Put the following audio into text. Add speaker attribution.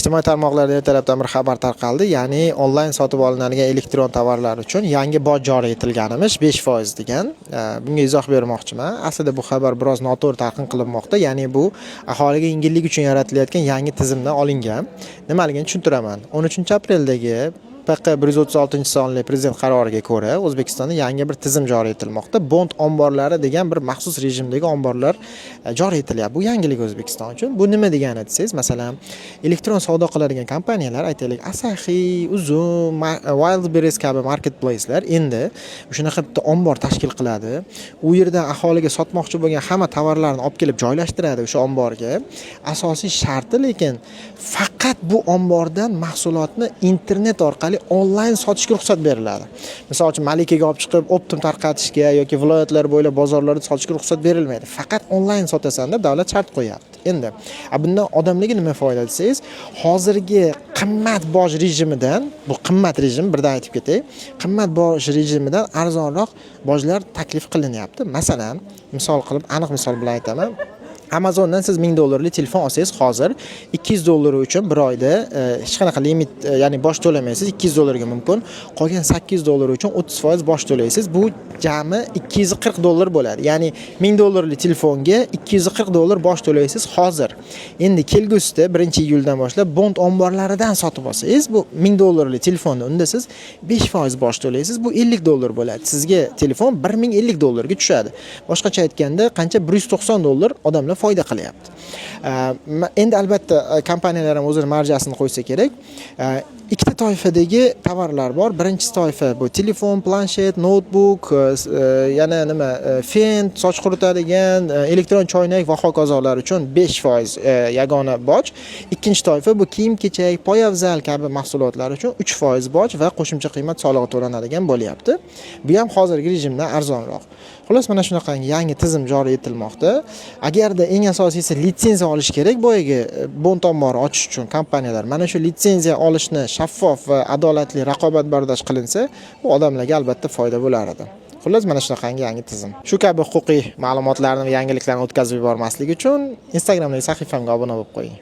Speaker 1: Ijtimoiy tarmoqlarda ertalabdan bir xabar tarqaldi, ya'ni onlayn sotib olinadigan elektron tovarlar uchun yangi boj joriy etilganimish, 5% degan. Bunga izoh bermoqchiman. Aslida bu xabar biroz noto'g'ri talqin qilinmoqda, ya'ni bu aholiga yengillik uchun yaratilayotgan yangi tizimdan olingan. Nimaligini tushuntiraman. 13-apreldagi PQ 136-sonli prezident qaroriga ko'ra, O'zbekistonda yangi bir tizim joriy etilmoqda. Bond omborlari degan bir maxsus rejimdagi omborlar joriy etilyapti. Bu yangilik O'zbekiston uchun. Bu nima degani desangiz, masalan, elektron savdo qiladigan kompaniyalar, aytaylik, Asahi, Uzum, Wildberries kabi marketplacelar endi shunaqa bitta ombor tashkil qiladi. U yerdan aholiga sotmoqchi bo'lgan hamma tovarlarni olib kelib joylashtiradi o'sha omborga. Asosiy sharti lekin faqat bu ombordan mahsulotni internet orqali onlayn sotishga ruxsat beriladi. Misol uchun, Malikaga olib chiqib, оптом tarqatishga yoki viloyatlar bo'ylab bozorlarda sotishga ruxsat berilmaydi. Faqat onlayn sotasan deb davlat shart qo'yapti. Endi bundan odamlarga nima foyda desangiz, hozirgi qimmat boj rejimidan, bu qimmat rejim, birdan aytib ketay, qimmat boj rejimidan arzonroq bojlar taklif qilinyapti. Masalan, misol qilib, aniq misol bilan aytaman. Amazondan siz 1000 dollarlik telefon olsangiz, hozir 200 dollar uchun bir oyda hech qanaqa limit, ya'ni boj to'lamaysiz, 200 dollarga mumkin. Qolgan 800 dollar uchun 30% boj to'laysiz. Bu jami 240 dollar bo'ladi. Ya'ni 1000 dollarlik telefonga 240 dollar boj to'laysiz hozir. Endi kelgusida 1-iyuldan boshlab bond omborlaridan sotib olsangiz, bu 1000 dollarlik telefonni, unda siz 5% boj to'laysiz. Bu 50 dollar bo'ladi. Sizga telefon 1050 dollarga tushadi. Boshqacha aytganda, qancha, 190 dollar odamlar foyda qilyapti. Endi albatta kompaniyalar ham o'zini marjasini qo'ysa kerak. Ikkita toifadagi tovarlar bor. Birinchi toifa bu telefon, planshet, noutbuk, yana nima, fen, soch quritadigan, elektron choynak va hokazolar uchun 5% yagona boj. Ikkinchi toifa bu kiyim-kechak, poyabzal kabi mahsulotlar uchun 3% boj va qo'shimcha qiymat solig'i to'lanadigan bo'lyapti. Bu ham hozirgi rejimdan arzonroq. Xullas, mana shunaqangi yangi tizim joriy etilmoqda. Agarda eng asosiysi litsenziya olish kerak boyagi bond ombori ochish uchun kompaniyalar. Mana shu litsenziya olishni shaffof va adolatli, raqobatbardosh qilinsa, bu odamlarga albatta foyda bo'lar edi. Xullas, mana shunaqangi yangi tizim. Shu kabi huquqiy ma'lumotlarni va yangiliklarni o'tkazib yubormaslik uchun Instagramdagi sahifamga obuna bo'lib qo'ying.